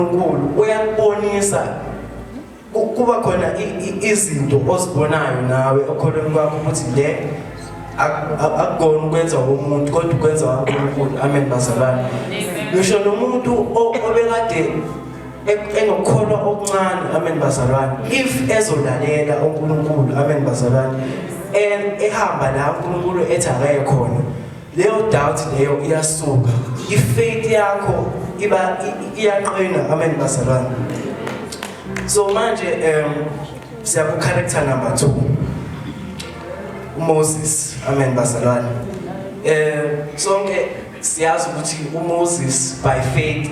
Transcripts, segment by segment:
uNkulunkulu uyakubonisa kuba khona izinto ozibonayo nawe okholweni kwakho ukuthi le akukona ukwenza komuntu kodwa ukwenza kaNkulunkulu. Amen bazalwane. Ngisho nomuntu obekade enokukholwa okuncane, amen bazalwane, if ezolalela uNkulunkulu, amen bazalwane, ehamba la uNkulunkulu ethi akaye khona, leyo doubt leyo iyasuka, ifaith yakho iba iyaqina. Amen bazalwane. So manje siya ku character number 2, uMoses. Amen bazalwane. Sonke siyazi ukuthi uMoses by faith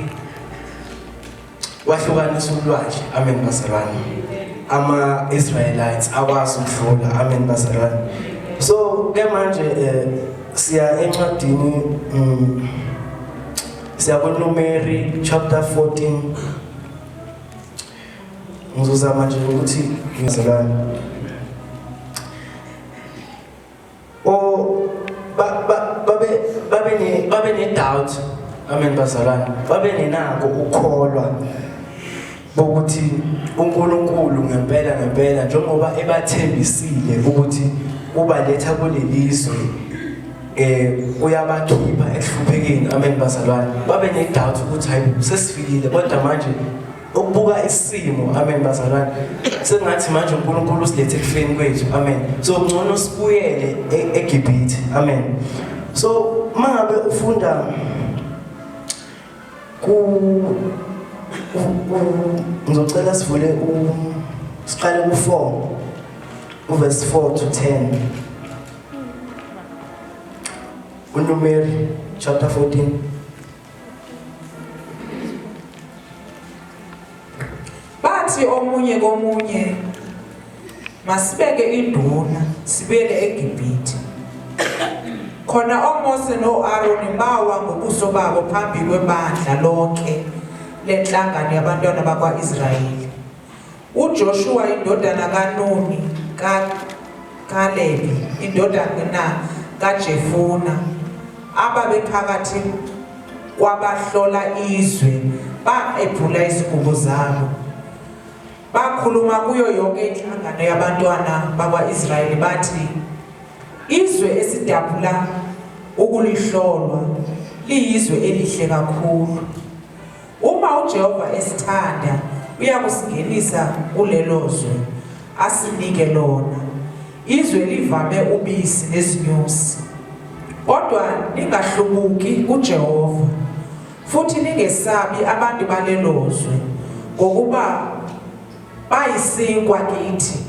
wahlukanisa ulwandle. Amen bazalwane. Ama Israelites akwazi ukudlula. Amen bazalwane. So ke manje siya encwadini, siya kuNumeri chapter 14. Ngizozama nje ukuthi ngizalwane o babe ne doubt. Amen bazalwane. Babe nenako ukukholwa bokuthi uNkulunkulu ngempela ngempela njengoba ebathembisile ukuthi ubaletha kulelizwe, uyabakhipha ekuhluphekeni. Amen bazalwane. Babe ne doubt ukuthi hayi, sesifikile, kodwa manje ukubuka isimo, amen bazalwane, sengathi manje uNkulunkulu usilethe ekufeni kwethu. Amen. So ngcono sibuyele eGibhithe. Amen. So mangabe ufunda ku ngizocela sivule u siqale ku4, uverse 4 to 10, uNumeri chapter 14. Bathi omunye komunye, "Masibeke induna, sibuyele eGibhithe." Khona oMose noAroni bawa ngobuso babo phambi kwebandla lonke lenhlangano yabantwana bakwa-Israyeli. UJoshua indodana kaNuni kaKalebi indodana kaJefuna ababephakathi kwabahlola izwe baqephula izingubo zabo, bakhuluma kuyo yonke inhlangano yabantwana bakwa-Israyeli bathi, "Izwe esidabula ukulihlolwa liyizwe elihle kakhulu. Uma uJehova esithanda, uyakusingenisa kulelo zwe, asinike lona, izwe livame ubisi nezinyosi. Kodwa ningahlubuki kuJehova, futhi ningesabi abantu balelo zwe, ngokuba bayisinkwa kithi.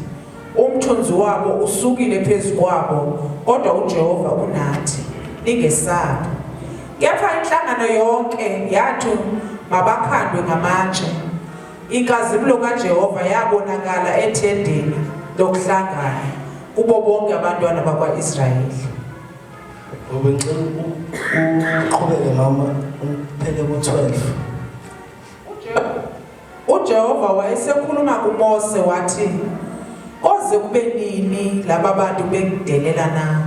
Umthunzi wabo usukile phezu kwabo, kodwa uJehova unathi. Ningesabi." Kepha inhlangano yonke yathi mabakhandwe ngamatshe. Inkazimulo kaJehova yabonakala ethendeni lokuhlangana kubo bonke abantwana bakwa-Israyeli. Ubengicela uqhubeke mama, uphele ku-12. UJehova wayesekhuluma kuMose wathi, "Koze kube nini laba bantu bengidelela na?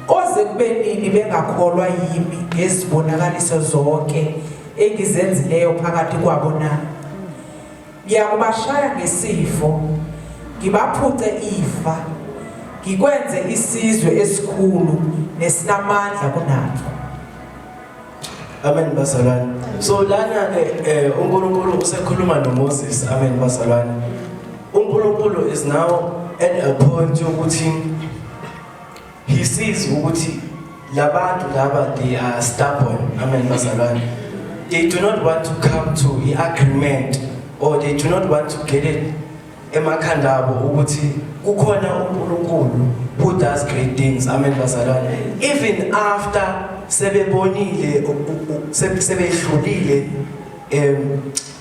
Koze kube nini bengakholwa yimi ngezibonakaliso zonke engizenzileyo phakathi kwabo na? Ngiyakubashaya ngesifo, ngibaphuce ifa, ngikwenze isizwe esikhulu nesinamandla kunabo." Amen bazalwane. So lana ke uNkulunkulu usekhuluma noMoses. Amen bazalwane. uNkulunkulu is now at a point yokuthi he sees ukuthi labantu laba, they are stubborn. Amen bazalwane. They do not want to come to the agreement or they do not want to get it emakhanda abo ukuthi kukhona uNkulunkulu who does great things. Amen bazalwane. Even after sebebonile, sebehlulile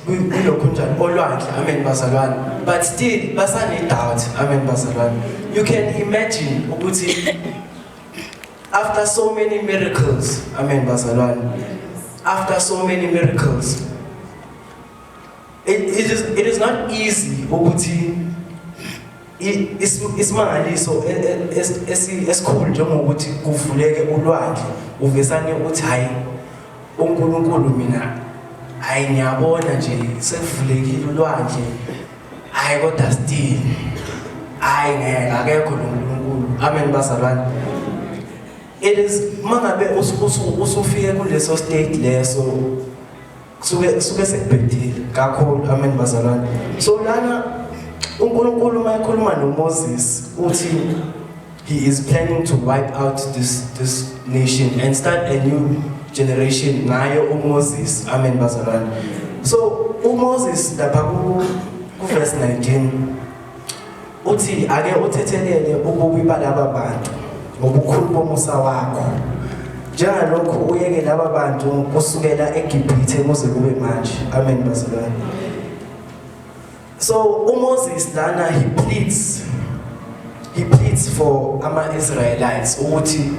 kulokhu njani olwandle, amen bazalwane, but still basane doubt. Amen bazalwane. You can imagine ukuthi after so many miracles, amen bazalwane, after so many miracles, it is not easy ukuthi isimangaliso esikhulu njengokuthi kuvuleke ulwandle uvesane uthi, "Hayi, uNkulunkulu mina." Hayi, ngiyabona nje sekuvulekile ulwandle. Hayi, kodwa still, hayi, ngeke, akekho lo nkulunkulu. Amen bazalwane. It is mangabe usufike kuleso state leso, kusuke sekubhedile kakhulu. Amen bazalwane. So lana uNkulunkulu uma ekhuluma noMoses uthi he is planning to wipe out this nation and start a new generation ngayo uMoses. Amen bazalwane. So uMoses lapha ku verse 19 uthi, "Ake uthethelele ububi balaba bantu ngobukhulu bomusa wakho, njengalokhu uyeke laba bantu kusukela eGibhithe kuze kube manje." Amen bazalwane. So uMoses lana he pleads for ama-Israelites ukuthi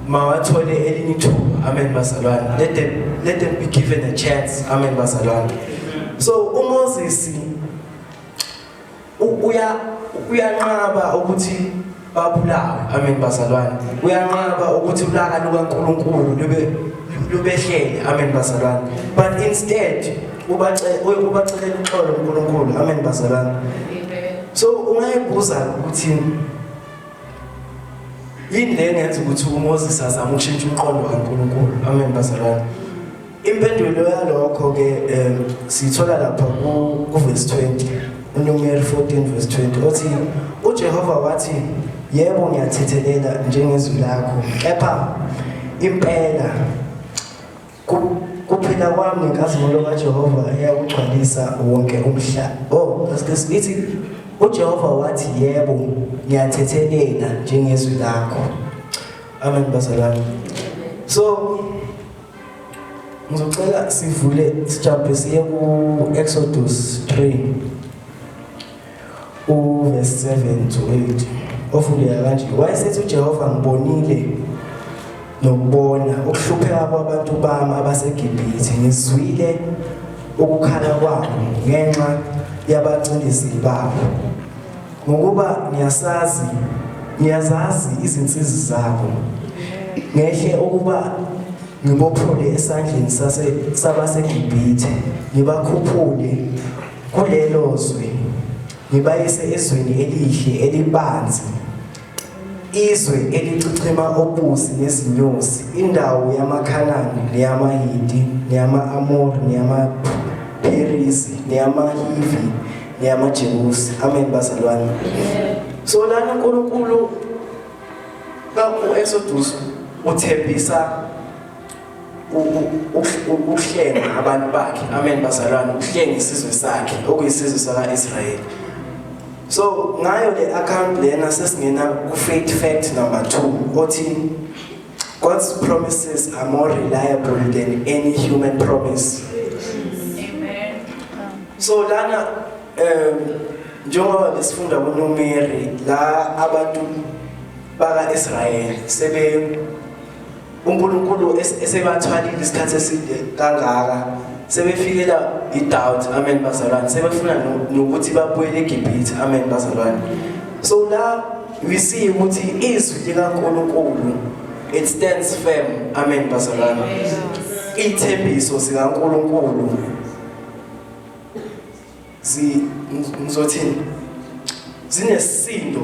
mawathole elinye ithuba. Amen bazalwane. Let them be given a chance. Amen bazalwane. So uMoses uyanqaba ukuthi babulawe. Amen bazalwane. Uyanqaba ukuthi ulaka lukaNkuluNkulu lubehlele. Amen bazalwane. But instead ubacelela uxolo uNkulunkulu. Amen bazalwane. So ungayibuza ukuthi yini le engenza ukuthi uMoses azame ukushintsha umqondo kaNkulunkulu? Amen bazalwane. Impendulo yalokho ke sithola lapha ku verse 20, uNumeri 14 verse 20, othi uJehova wathi, "Yebo, ngiyathethelela njengezwi lakho, kepha impela kuphila kwami nenkazimulo kaJehova eyakugcwalisa wonke umhlaba." Oh, ithi uJehova wathi, "Yebo, ngiyathethelela njengezwi lakho." Amen bazalwane. So ngizocela sivule, sijumpe siye ku Exodus 3 uverse 7 to 8, ofundeka kanje: Wayesethi uJehova, "Ngibonile nokubona ukuhlupheka kwabantu bami abaseGibhithe, ngizwile ukukhala kwabo ngenxa yabacindezeli babo, ngokuba ngiyazazi izinsizi zabo. Ngehle ukuba ngibophule esandleni sabaseGibhithe, ngibakhuphule kulelo zwe, ngibayise ezweni elihle elibanzi, izwe elichichima ubusi nezinyosi, indawo yamaKhanani neyamaHiti neyama-Amori neyamaPherisi neyamaHivi neyamaJebusi." Amen bazalwane. So lana uNkulunkulu ku-Exodus uthembisa ukuhlenga abantu bakhe. Amen bazalwane. Ukuhlenga isizwe sakhe, okuyisizwe saka-Israyeli. So ngayo le account lena sesingena ku-faith fact number 2, othi God's promises are more reliable than any human promise. Amen. So lana njengoba besifunda kuNumeri la, abantu baka-Israyeli sebe uNkulunkulu esebathwalile isikhathi eside kangaka, sebefikela i-doubt. Amen bazalwane. Sebefuna nokuthi babuyele eGibhithe. Amen bazalwane. So la we see ukuthi izwi likaNkulunkulu, it stands firm. Amen bazalwane. Ithembiso sikaNkulunkulu ngizothini, zinesisindo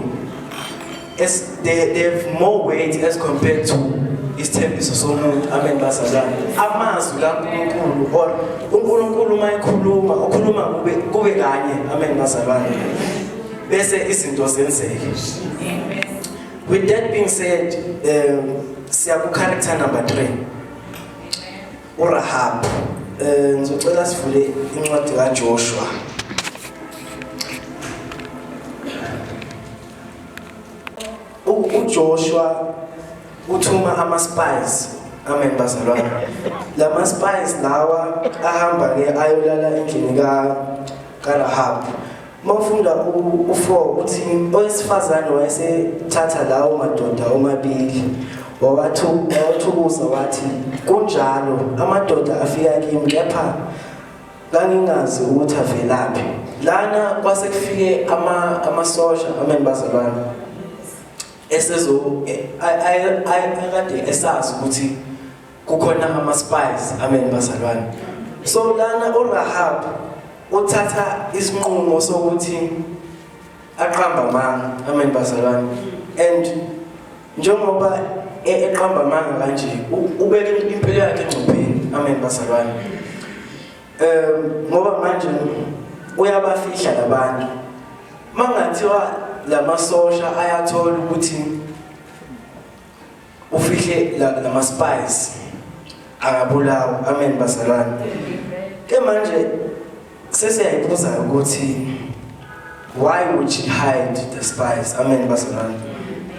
as they have more weight as compared to isithembiso somuntu. Amen bazalwane. Amazwi kaNkulunkulu or uNkulunkulu uma ekhuluma, ukhuluma kube kanye. Amen bazalwane. Bese izinto zenzeke. With that being said, siya ku character number 3, uRahab. Ngizocela sivule incwadi kaJoshua. UJoshua uthuma ama spies. Amen bazalwane. Lama spies lawa ahamba ke ayolala endlini kaRahab. Mawufunda u4 uthi owesifazane wayesethatha lawo madoda omabili, wawathukuza wathi, "Kunjalo, amadoda afika kimi, kepha ngangingazi ukuthi avelaphi." Lana kwase kufike amasosha. Amen bazalwane. Esezo akade esazi ukuthi kukhona ama spies. Amen bazalwane. So lana uRahab uthatha isinqumo sokuthi aqamba amanga. Amen bazalwane. And njengoba eqamba amanga kanje, ubeka impilo yakhe engcupheni. Amen bazalwane. Ngoba manje uyabafihla labantu. Mangathiwa lamasosha ayathola ukuthi ufihle lama spies, angabulawa. Amen bazalwane. Ke manje sesiyayibuza ukuthi why would she hide the spies? Amen bazalwane.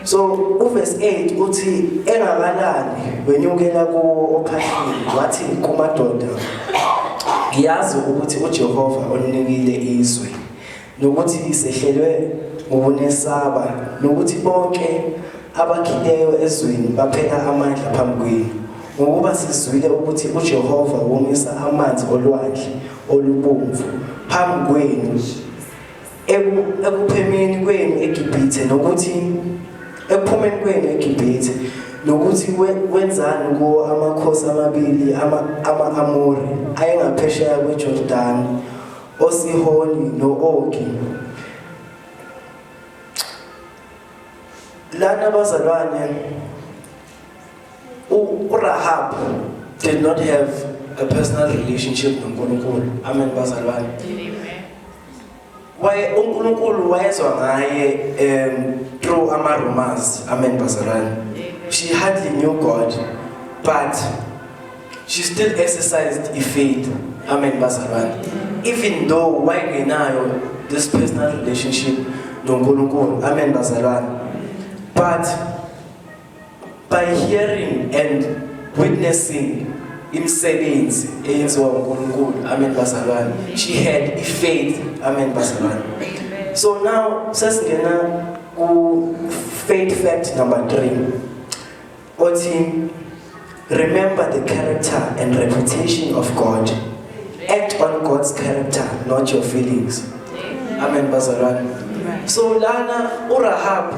So uverse 8 uthi engakalali wenyukela kuwo ophahleni, wathi kumadoda, ngiyazi ukuthi uJehova oninikile izwe, nokuthi sehlelwe ngokunesaba, nokuthi bonke abakhileyo ezweni baphela amandla phambi kwenu, ngokuba sizwile ukuthi uJehova womisa amanzi olwandle olubomvu phambi kwenu ekuphemeni kwenu eGibhithe, nokuthi ekuphumeni kwenu eGibhithe, nokuthi wenzani kuwo amakhosi amabili ama-Amori ayengaphesheya kweJordani, oSihoni no-Ogi. Lana bazalwane, uRahab did not have a personal relationship noNkulunkulu. Amen bazalwane. Waye uNkulunkulu wayezwa ngaye through ama rumors. Amen bazalwane. She hardly knew God, but she still exercised faith. Amen bazalwane. Even though wayengenayo this personal relationship noNkulunkulu. Amen bazalwane. But by hearing and witnessing imisebenzi eyenziwa uNkulunkulu, amen bazalwane, she had faith. Amen bazalwane. So now sesingena ku faith fact number 3 othi remember the character and reputation of God. Act on God's character, not your feelings. Amen bazalwane. So lana uRahab,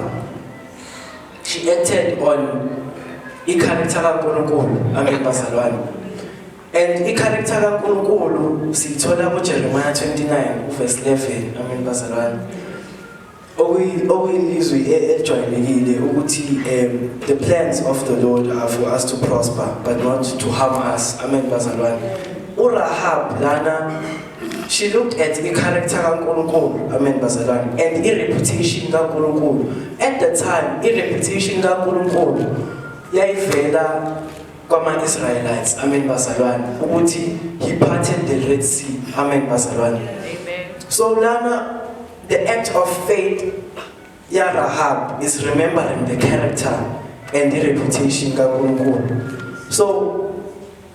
she acted on i-character kaNkulunkulu. Amen bazalwane. And i-character kaNkulunkulu siyithola kuJeremiah 29 uverse 11. Amen bazalwane. Okuyilizwi elijwayelekile ukuthi the plans of the Lord are for us to prosper but not to harm us. Amen bazalwane. uRahab lana, she looked at i-character kaNkulunkulu. Amen bazalwane. And i-reputation kaNkulunkulu. At the time, i-reputation kaNkulunkulu yayivela kwama-Israelites. Amen bazalwane. Ukuthi he parted the Red Sea. Amen bazalwane. Amen. So lana the act of faith ya Rahab is remembering the character and the reputation kaNkulunkulu. So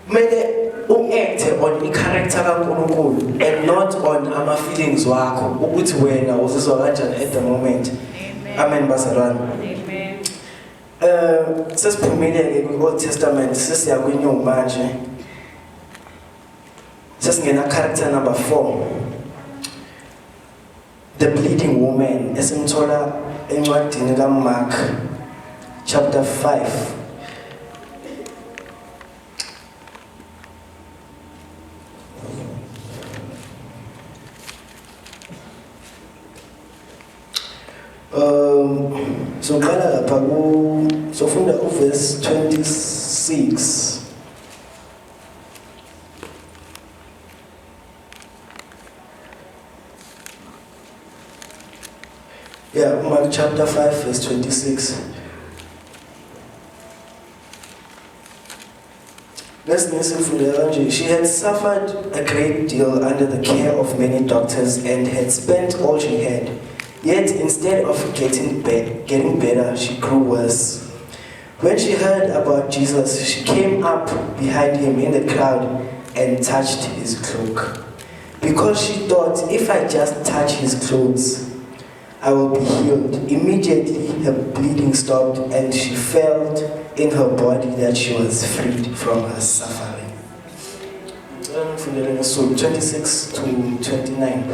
kumele u-act on i-character kaNkulunkulu and not on ama feelings wakho, ukuthi wena uzizwa kanjani at the moment. Amen. Amen bazalwane. Amen. Sesiphumile ke kwi-Old Testament, sesiya kwi-New manje. Sesingena character number 4, the bleeding woman, esimthola encwadini kaMark chapter 5. Soqala lapha ku sofunda uverse 26. Yeah, Mark chapter 5 verse 26. Lesingisi kanje. She had suffered a great deal under the care of many doctors and had spent all she had. Yet instead of getting better, she grew worse. When she heard about Jesus, she came up behind him in the crowd and touched his cloak. Because she thought, if I just touch his clothes, I will be healed. Immediately her bleeding stopped and she felt in her body that she was freed from her suffering. 26 to 29.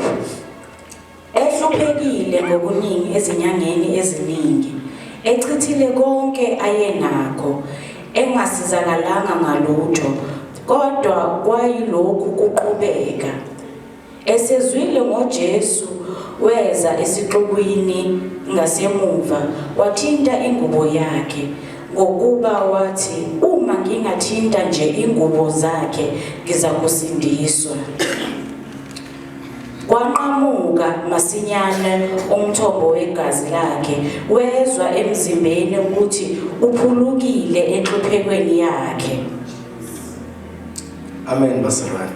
Ehluphekile ngokuningi ezinyangeni eziningi, echithile konke ayenakho, engasizakalanga ngalutho. Kodwa kwayilokhu kuqhubeka. Esezwile ngoJesu weza esixukwini ngasemuva wathinta ingubo yakhe ngokuba wathi uma ngingathinta nje ingubo zakhe ngizakusindiswa. Kwanqamuka masinyane umthombo wegazi lakhe wezwa emzimbeni ukuthi uphulukile enhluphekweni yakhe. Amen bazalwane.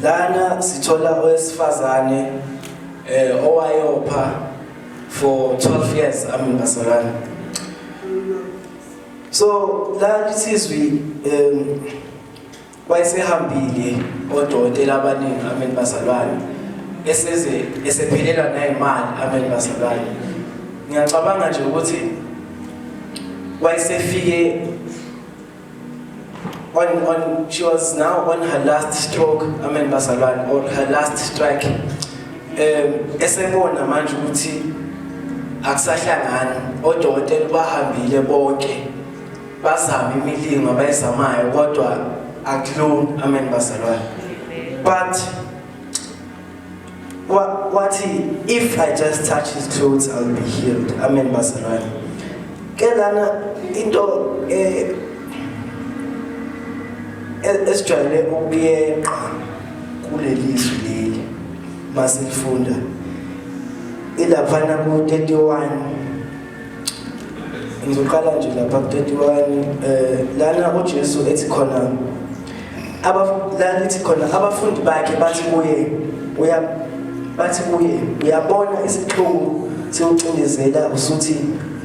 Lana sithola owesifazane owayopha for 12 years. Amen bazalwane. So la lithi izwi wayesehambile odokotela abaningi. Amen bazalwane. Eseze esephelelwa nayimali. Amen bazalwane. Ngiyacabanga nje ukuthi wayesefike on she was now on her last stroke. Amen bazalwane, or her last strike. Esebona manje ukuthi akusahlangani, odokotela bahambile bonke, bazama imilingo abayizamayo kodwa akulungi. Amen bazalwane. But wathi, "If I just touch his clothes, I'll be healed." Amen bazalwane. Ke lana into esijwayele ukuyeqa kuleli zwi leli masilifunda ilaphana ku-31. Ngizoqala nje lapha ku-31, lana uJesu ethi khona la lithi khona abafundi bakhe bathi kuye uya bathi kuye, "Uyabona isixuku sikucindezela, usuthi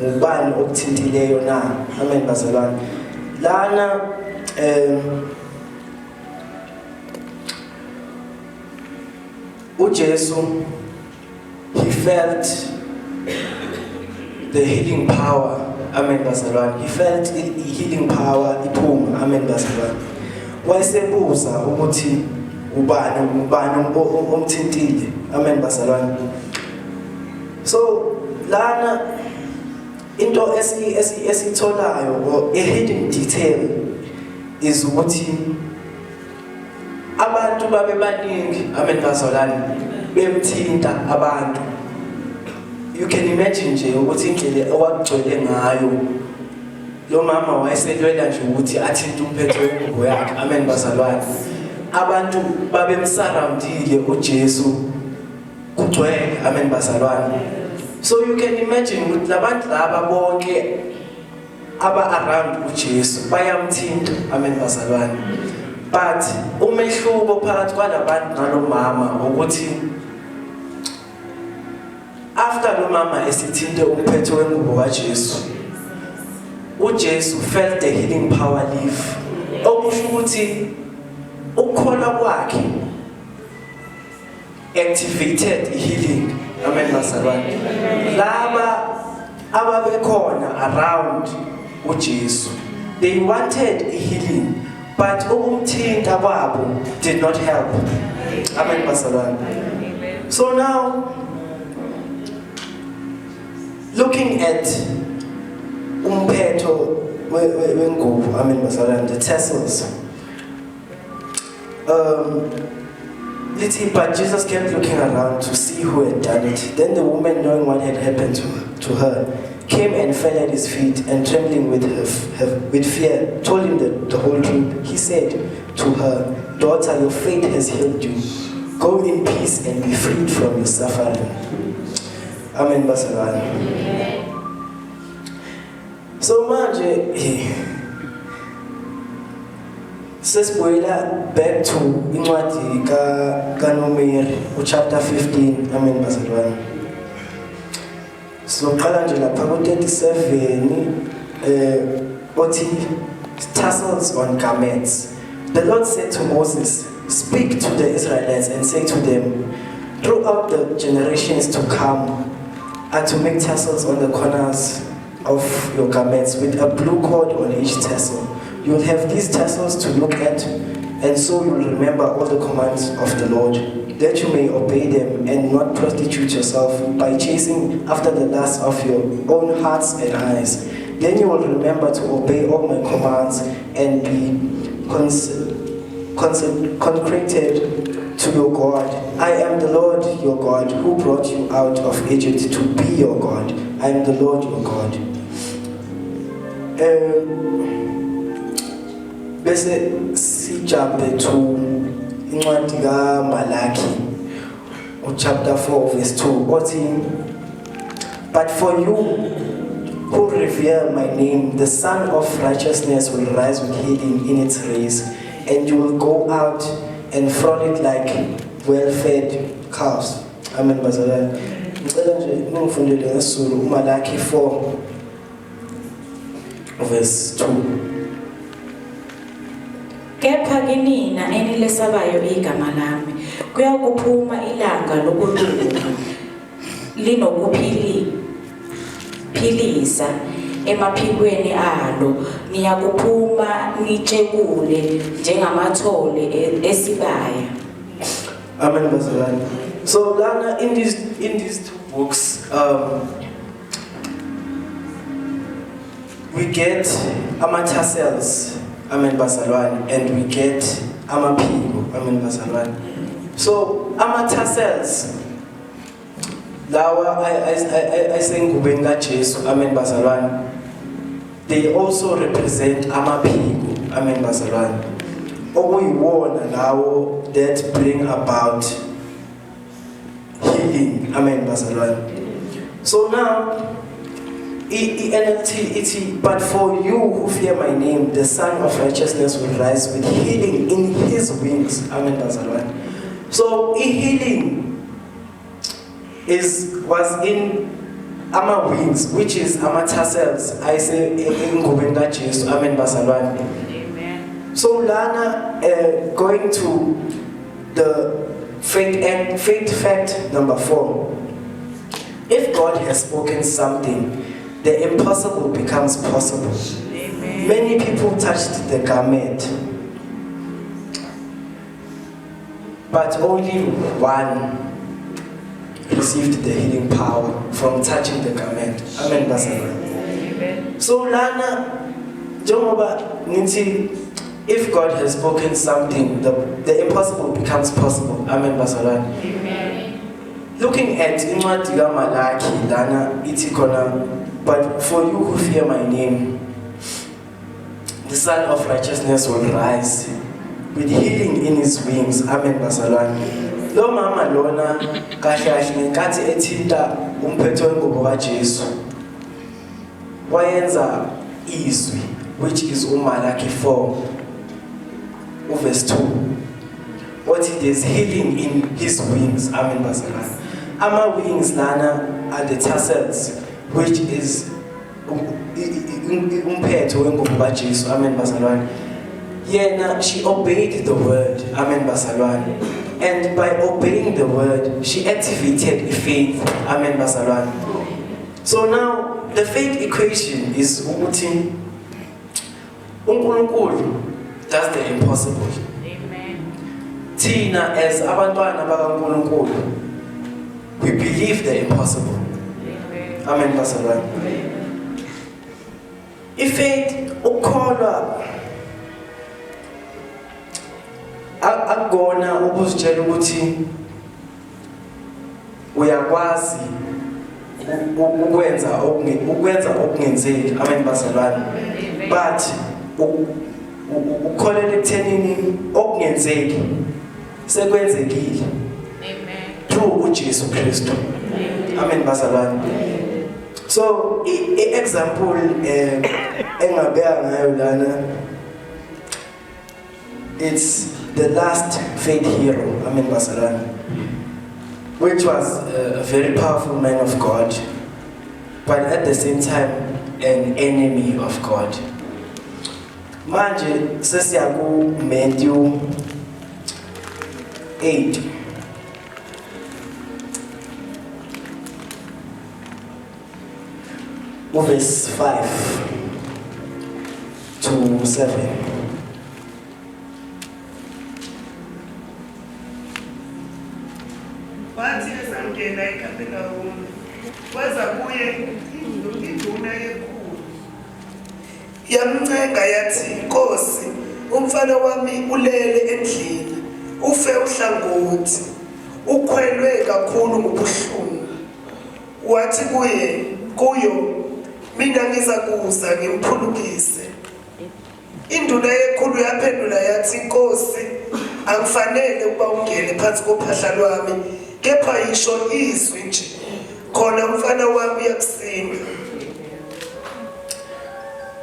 ngubani okuthintileyo na?" Amen bazalwane. Lana uJesu, he felt the healing power. Amen bazalwane. He felt i-healing power iphuma. Amen bazalwane. Wayesebuza ukuthi ubani omthintile. Amen bazalwane. So lana into esitholayo or a hidden detail is ukuthi abantu babe baningi. Amen bazalwane. Bemthinta abantu. You can imagine nje ukuthi indlela okwakugcwele ngayo, lo mama wayeselwela nje ukuthi athinte umphetho wengubo yakhe. Amen bazalwane. Abantu babemsurroundile uJesu, kugcwele. Amen bazalwane. So you can imagine ukuthi labantu laba bonke aba around uJesu bayamthinta. Amen bazalwane. But umehluko phakathi kwalabantu nalomama ukuthi after lo mama esithinte umphetho wengubo kaJesu, uJesu felt the healing power leave, okusho ukuthi ukukholwa kwakhe activated healing. Amen bazalwane. Laba ababekhona around uJesu, they wanted a healing, but ukumthinta kwabo did not help. Amen bazalwane. So now looking at umphetho wengubo, amen bazalwane, the tassels, lithi, "But Jesus kept looking around to see who had done it. Then the woman, knowing what had happened to her, came and fell at his feet and, trembling with fear, told him the whole truth. He said to her, 'Daughter, your faith has healed you. Go in peace and be freed from your suffering.'" Amen bazalwane. So manje sesibuyela back to incwadi ka kaNumeri uchapter 15. Amen bazalwane. Sizoqala nje lapha ku-37, othi tassels on garments. "The Lord said to Moses, 'Speak to the Israelites and say to them, throughout the generations to come are to make tassels on the corners of your garments with a blue cord on each tassel. You will have these tassels to look at, and so you will remember all the commands of the Lord, that you may obey them and not prostitute yourself by chasing after the lusts of your own hearts and eyes. Then you will remember to obey all my commands and be consecrated to your God. I am the Lord your God who brought you out of Egypt to be your God. I am the Lord your God. Bese sijumpe to incwadi kaMalaki chapter 4 verse 2 othi, "But for you who revere my name, the Sun of Righteousness will rise with healing in its rays, and you will go out and frolic like well-fed calves." Amen, bazalwane. Ngicela nje ningifundele ngesiZulu uMalaki 4 verse 2. Kepha kinina enilesabayo igama lami kuyakuphuma ilanga lokulunga linokuphili philisa emaphikweni alo, niyakuphuma nitshekule njengamathole esibaya. Amen, bazalwane. So lana in these two books, we get ama-tassels, amen bazalwane, and we get amaphiko, amen bazalwane. So ama-tassels lawa ayisengubeni kaJesu, amen bazalwane, they also represent amaphiko, amen bazalwane, okuyiwona lawo that bring about healing, amen bazalwane. So now i-NLT ithi, "But for you who fear my name, the Son of Righteousness will rise with healing in his wings." Amen bazalwane. So i-healing is was in ama wings, which is ama tassels ayise engubeni kaJesu, amen bazalwane. Amen. So lana, going to the faith act, faith fact number 4. If God has spoken something, the impossible becomes possible. Amen. Many people touched the garment, but only one received the healing power from touching the garment. Amen, bazalwane. Amen. So lana, njengoba ngithi if God has spoken something, the impossible becomes possible. Amen, bazalwane. Amen. Looking at incwadi kaMalaki lana ithi khona, "But for you who fear my name, the Son of Righteousness will rise with healing in his wings." Amen, bazalwane. Lo mama lona kahle kahle ngenkathi ethinta umphetho wengubo kaJesu, wayenza izwi, which is uMalaki 4 uverse 2 othi there's healing in his wings. Amen, bazalwane. Ama wings lana are the tassels, which is umphetho wengubo kaJesu. Amen, bazalwane. Yena, she obeyed the word. Amen, bazalwane. And by obeying the word, she activated faith. Amen, bazalwane. So now the faith equation is ukuthi uNkulunkulu does the impossible. Amen. Thina as abantwana bakaNkulunkulu, we believe the impossible. Amen. Amen, bazalwane. Ifaith, ukukholwa, akukona ukuzitshela ukuthi uyakwazi ukwenza okungenzeki, amen bazalwane, but ukukholela ekuthenini okungenzeki sekwenzekile Amen. through uJesu Kristu. Amen, bazalwane. So i-example engabeka ngayo lana, it's the last faith hero, amen bazalwane, which was a very powerful man of God, but at the same time an enemy of God. Manje sesiya ku Matthew 8. Verse 5 to 7. Wathi esangena eKapenawume, kweza kuye induna yekhulu. Yamncenga yathi, Nkosi, umfana wami ulele endlini, ufe uhlangothi, ukhwelwe kakhulu ngubuhlungu. Wathi kuye, kuyo, mina ngizakuza ngimphulukise. Induna yekhulu yaphendula yathi, Nkosi, angifanele ukuba ungene phansi kophahla lwami, kepha yisho izwi nje, khona umfana wami uyakusinda.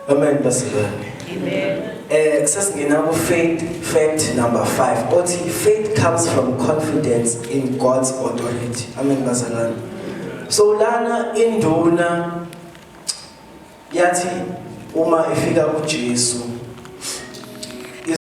Amen bazalwane. Amen. Sesingena ku faith fact number 5 othi faith comes from confidence in God's authority. Amen bazalwane. So lana induna yathi uma ifika kuJesu.